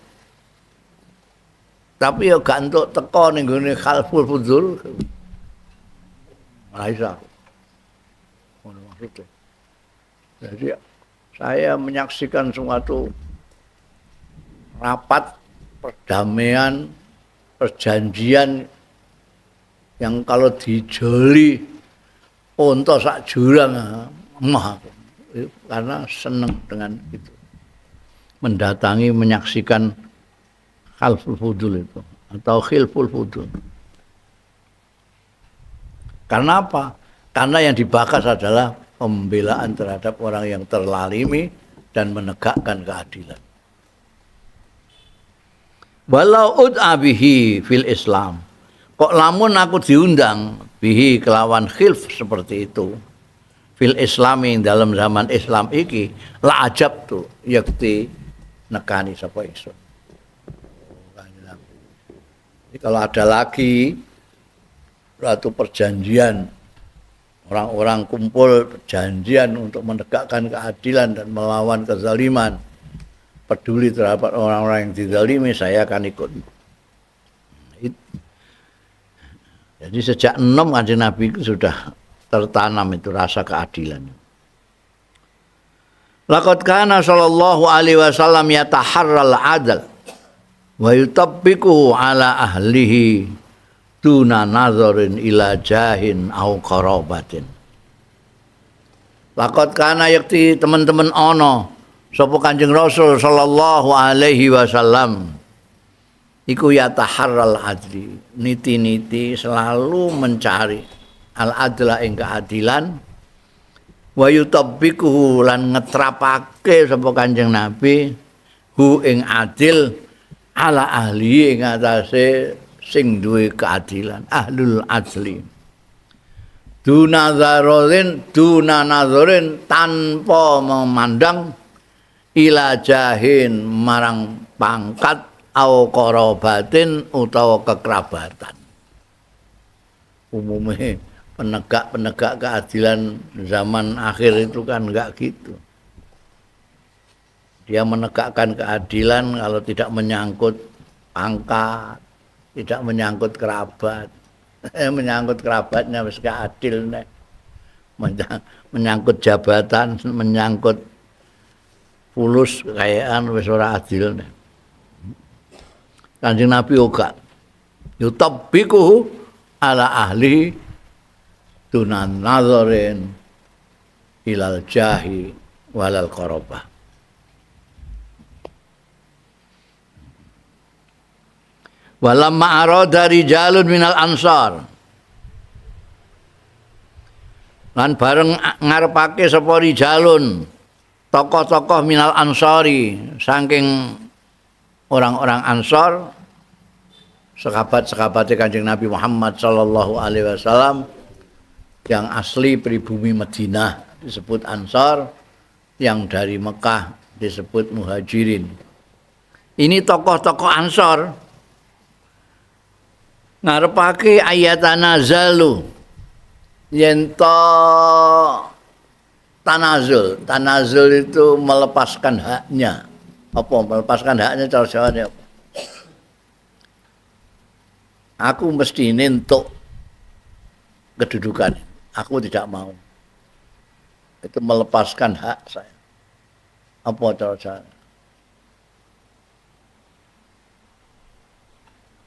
tapi ya gak entuk teko ning gone Khalful Fudul. Ora iso. Ngono maksudnya. Jadi saya menyaksikan suatu rapat perdamaian, perjanjian yang kalau dijoli unta sak jurang mah, karena seneng dengan itu. Mendatangi menyaksikan Khalful Fudul itu atau Khilful Fudul. Karena apa? Karena yang dibahas adalah pembelaan terhadap orang yang terlalimi dan menegakkan keadilan. Walau ud'a bihi fil Islam. Kok lamun aku diundang bihi kelawan khilf seperti itu fil Islami dalam zaman Islam iki la ajab tu yakti nekani sapa ingsun. Jadi kalau ada lagi suatu perjanjian, orang-orang kumpul perjanjian untuk menegakkan keadilan dan melawan kezaliman, peduli terhadap orang-orang yang dizalimi, saya akan ikut. Jadi sejak 6 Kanjeng Nabi itu sudah tertanam itu rasa keadilan. Laqad kana sallallahu alaihi wasallam yataharral adl wa yutabbiquhu ala ahlihi duna nazarin ila jahin au qarabatin. Laqad kana yakti teman-teman ana sapa Kanjeng Rasul sallallahu alaihi wasallam iku yataharral adli, niti-niti selalu mencari al adla ing keadilan, wa yutabbiquhu lan ngetrapake sapa Kanjeng Nabi hu ing adil ala ahli ing atase sing duwe keadilan, ahlul adli. Duna nazarin tanpa memandang ila jahin marang pangkat au qarabatin utawa kekerabatan. Umumnya penegak-penegak keadilan zaman akhir itu kan enggak gitu. Dia menegakkan keadilan kalau tidak menyangkut pangkat, tidak menyangkut kerabat. Menyangkut kerabatnya wis gak adil nek. Menyangkut jabatan, menyangkut fulus kekayaan wis ora adil nek. Kanjeng Nabi uga yutabbiquhu ala ahli tunan nazarin ilal jahi walal qarabah. Walamma arada rijalun minal ansar, lan bareng ngarepake sapa rijalun tokoh-tokoh minal ansari saking orang-orang ansar, sahabat-sahabate Kanjeng Nabi Muhammad sallallahu alaihi wasallam yang asli pribumi Madinah disebut Ansar, yang dari Mekah disebut Muhajirin. Ini tokoh-tokoh Ansar ngarepake ayatana zalu yen to tanazul. Tanazul itu melepaskan haknya. Apa melepaskan haknya cara Jawane apa? Aku mesti entuk kedudukan. Aku tidak mau. Itu melepaskan hak saya. Apa cara Jawane?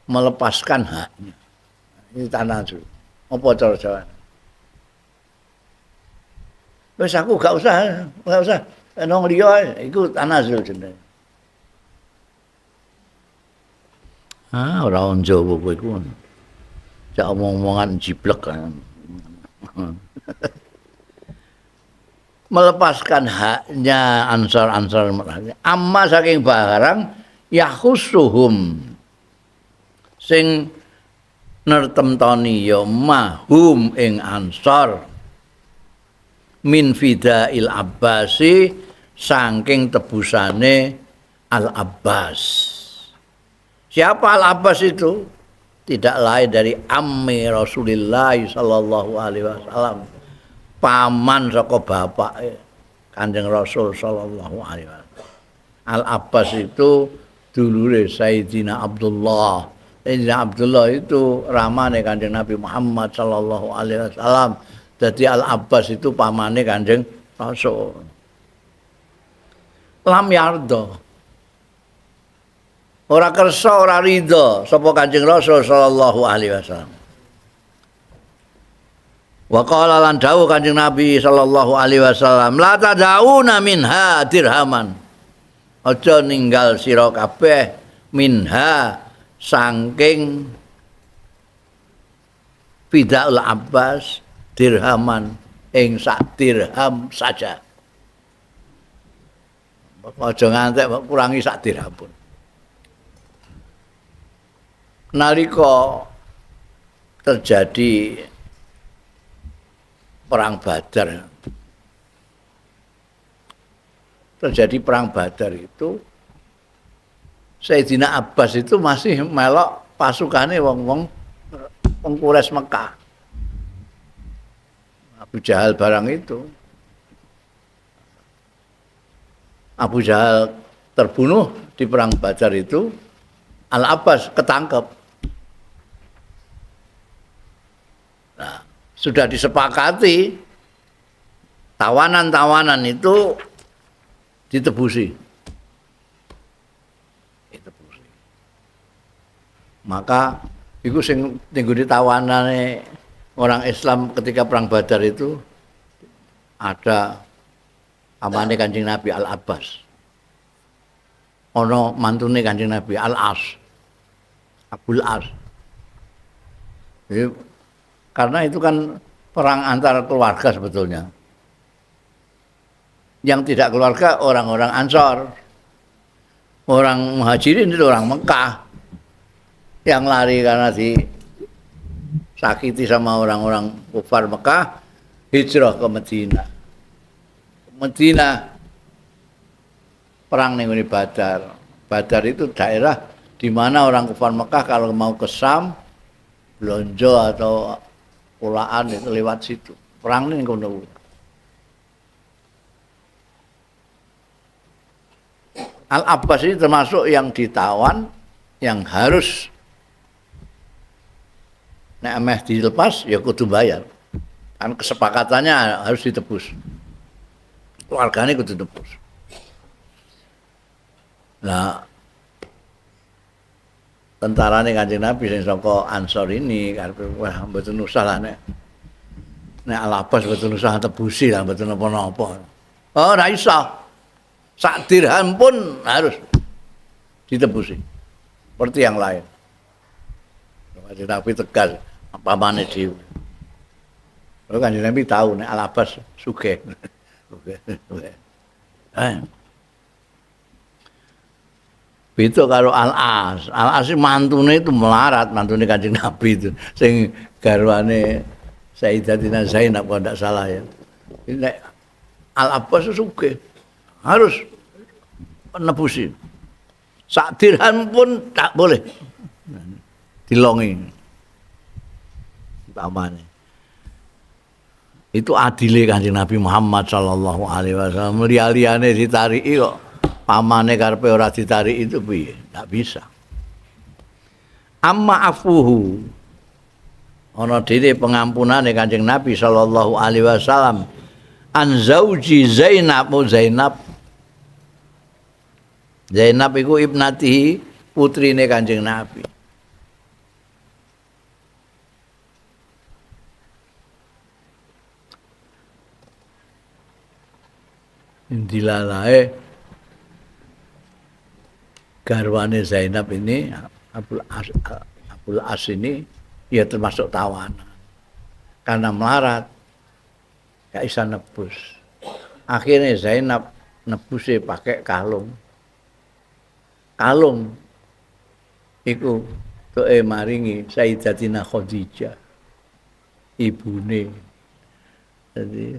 Melepaskan haknya. Ini tanazul. Apa cara Jawane? Wis aku gak usah. Nang liya iku tanazul jenenge. Ah, ora wong Jawa kowe iku. Jak omong-omongan jiblek. Melepaskan haknya ansor-ansor amma saking barang yahusuhum sing nertemtoni ya mahum ing ansor min fidail Abbasi saking tebusane Al Abbas. Siapa Al Abbas itu? Tidak lain dari ammi Rasulillah sallallahu alaihi wasallam, paman saka bapake Kanjeng Rasul sallallahu alaihi wasallam. Al Abbas itu dulure Sayyidina Abdullah. Sayyidina Abdullah itu ramane Kanjeng Nabi Muhammad sallallahu alaihi wasallam. Jadi Al Abbas itu pamane Kanjeng Rasul. Lam yardo. Ora kersa ora ridho sapa Kanjeng Rasul sallallahu alaihi wasallam. Wa qala lan dawuh Kanjeng Nabi sallallahu alaihi wasallam, la tadauna minha dirhaman. Aja ninggal sira kabeh minha saking fidaul Abbas dirhaman ing sak dirham saja. Aja ngantek kurangi sak dirham pun. Nalika terjadi perang Badar. Terjadi perang Badar itu Sayyidina Abbas itu masih melok pasukane wong-wong wong Quraisy Mekah. Abu Jahal barang itu. Abu Jahal terbunuh di perang Badar itu, Al Abbas ketangkep. Nah, sudah disepakati tawanan-tawanan itu ditebusi. Ditebusi. Maka iku sing nggone tawanane orang Islam ketika perang Badar itu ada amane Kanjeng Nabi Al Abbas. Ana mantune Kanjeng Nabi Al As. Abul As. Jadi, karena itu kan perang antar keluarga sebetulnya. Yang tidak keluarga orang-orang Ansor. Orang Muhajirin itu orang Mekah yang lari karena disakiti sama orang-orang kufar Mekah, hijrah ke Medina. Medina perang ning Badar. Badar itu daerah di mana orang kufar Mekah kalau mau ke Sam, blonjo atau pulaan itu lewat situ. Perang ning kono. Al Abbas ini termasuk yang ditawan, yang harus nek ameh dilepas ya kudu bayar. Kan kesepakatannya harus ditebus. Keluargane kudu ditebus. Nah, tentarane Kanjeng Nabi sing saka Ansor ini karepe wah mboten usah lah nek Al Abbas mboten usah tebusi lah mboten napa-napa. Oh, ora iso. Sak dirham pun harus ditebusi. Seperti yang lain. Kanjeng Nabi tegas pamane dhewe. Lalu Kanjeng Nabi tahu nek Al Abbas sugih. Beda karo Al As. Al As mantune itu melarat, mantune Kanjeng Nabi itu sing garwane Sayyidatina Zainab kalau tidak salah ya. Nek Al Abbas sugih. Harus nebusi. Sak dirham pun tak boleh. Dilongi. Pamane. Itu adile Kanjeng Nabi Muhammad sallallahu alaihi wasallam. Liya-liyane ditariki kok pamane karepe ora ditariki itu piye? Ndak bisa. Amma afuhu ana dhewe pengampunane Kanjeng Nabi sallallahu alaihi wasallam an zauji Zainab, Zainab Zainab iku ibnatihi putrine Kanjeng Nabi. Dilalae garwane Zainab ini Abul As ini ya termasuk tawanan karena melarat gak bisa nebus. Akhirnya Zainab nebusnya pakai kalung. Kalung iku doe maringi Sayyidatina Khadijah ibune. Jadi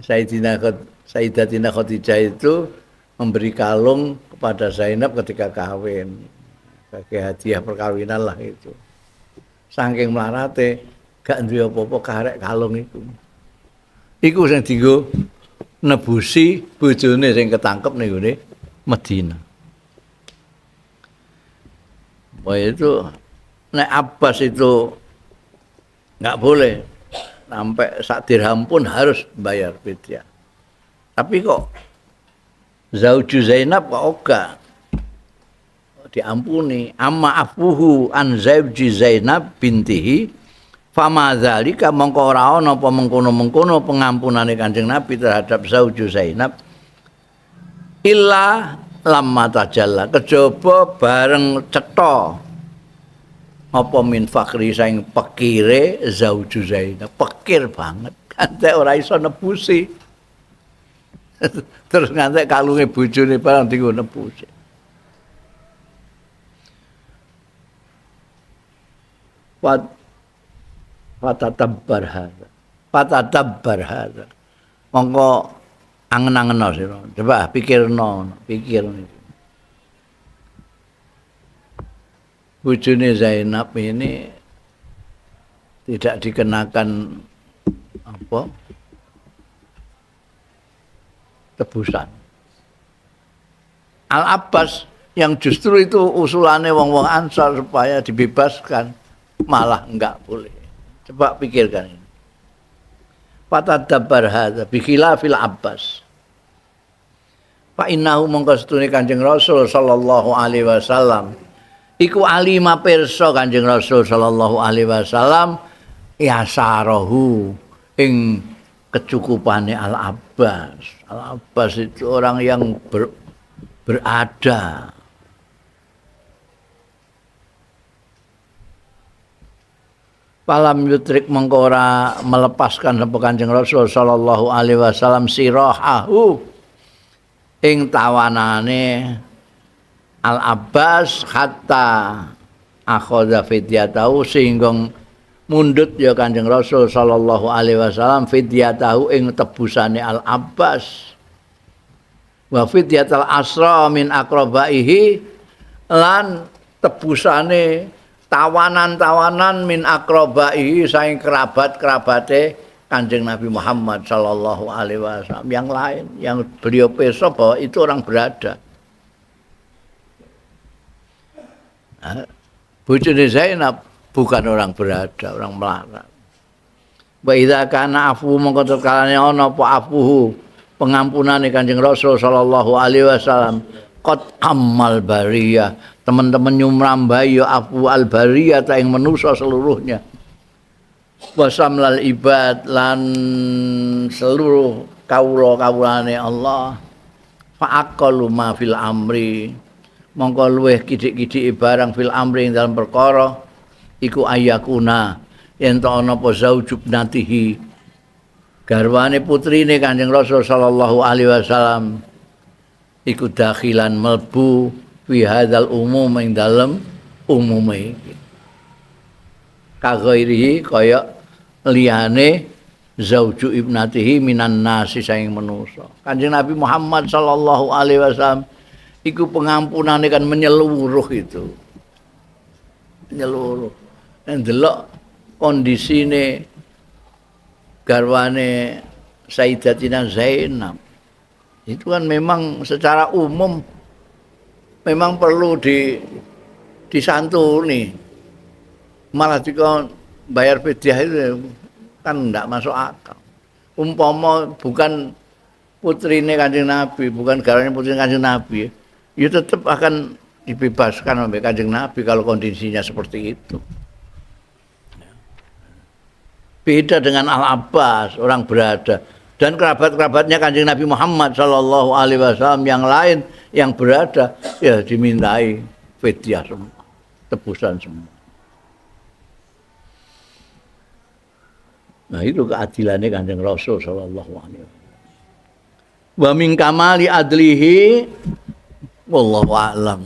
Sayyidatina Khadijah itu memberi kalung kepada Zainab ketika kawin sebagai hadiah perkawinan lah itu. Saking melarate gak duwe apa-apa karek kalung iku. Iku sing dienggo nebusi bojone sing ketangkep ning gone Medina. Wah itu nek Abbas itu nggak boleh sampai sak dirham pun harus bayar fidyah. Tapi kok zauju Zainab kok oga diampuni. Amma afuhu an zauji Zainab bintihi fama zalika mongko ora ana apa mengkono-mengkono pengampunane Kanjeng Nabi terhadap zauju Zainab illa lamma tajalla kejaba bareng cetha apa min fakri saing pekire zauju Zainab. Pekir banget ngantek ora iso nebusi. Terus ngantek kalunge bojone barang dienggo nebusi. Fatatabbar hadza. Fatatabbar hadza. Mongko angen-angeno sira. Coba pikirno, pikir. Bojone Zainab ini tidak dikenakan apa? Tebusan. Al Abbas yang justru itu usulannya wong-wong Ansar supaya dibebaskan malah enggak boleh. Coba pikirkan ini. Fatadabbar hadza bi khilafil Abbas. Fa innahu mongko setune Kanjeng Rasul sallallahu alaihi wasallam iku alima pirsa Kanjeng Rasul sallallahu alaihi wasallam yasarahu ing kecukupane Al Abbas. Al Abbas itu orang yang berada. Falam yutrik mongko ora melepaskan sapa Kanjeng Rasul sallallahu alaihi wasallam sirahahu ing tawanane Al Abbas hatta akhadha fidyatahu sehingga mundhut ya Kanjeng Rasul sallallahu alaihi wasallam fidyatahu ing tebusane Al Abbas wa fidyatal asra min aqrabaihi lan tebusane tawanan-tawanan min aqrabaihi saing kerabat-kerabate Kanjeng Nabi Muhammad sallallahu alaihi wasallam yang lain yang beliau pirsa bahwa itu orang berada. Nah, bojone Zainab bukan orang berada, orang melarat. Wa idza kana afu mongko tetkalane ana apa afuhu pengampunane Kanjeng Rasul sallallahu alaihi wasallam qad ammal bariyah, teman-teman nyumrambai ya afu al bariyah ta ing manusa seluruhnya. Wasamlal ibad lan seluruh kawula-kawulane Allah. Fa aqallu ma fil amri mongko luweh kidik-kidike barang fil amri ing dalam perkara iku ayakuna yen ta ana apa zaujubnatihi garwane putrine Kanjeng Rasul sallallahu alaihi wasallam iku dakhilan melbu fi hadzal umum ing dalem umume iki kaghairihi kaya liyane zauju ibnatihi minan nasi saing manusa. Kanjeng Nabi Muhammad sallallahu alaihi wasallam iku pengampunane kan menyeluruh itu. Menyeluruh. Ndelok kondisine garwane Sayyidatina Zainab. Itu kan memang secara umum memang perlu disantuni. Malah jika bayar fidyah itu kan ndak masuk akal. Umpama bukan putrine Kanjeng Nabi, bukan garwane putrine Kanjeng Nabi, ya tetap akan dibebaskan oleh Kanjeng Nabi kalau kondisinya seperti itu. Beda dengan Al-Abbas, orang berada, dan kerabat-kerabatnya Kanjeng Nabi Muhammad Shallallahu Alaihi Wasallam yang lain yang berada, ya dimintai fidyah semua, tebusan semua. Nah itu keadilannya Kanjeng Rasul Shallallahu Alaihi Wasallam. Wa min kamali adlihi wallahu a'lam.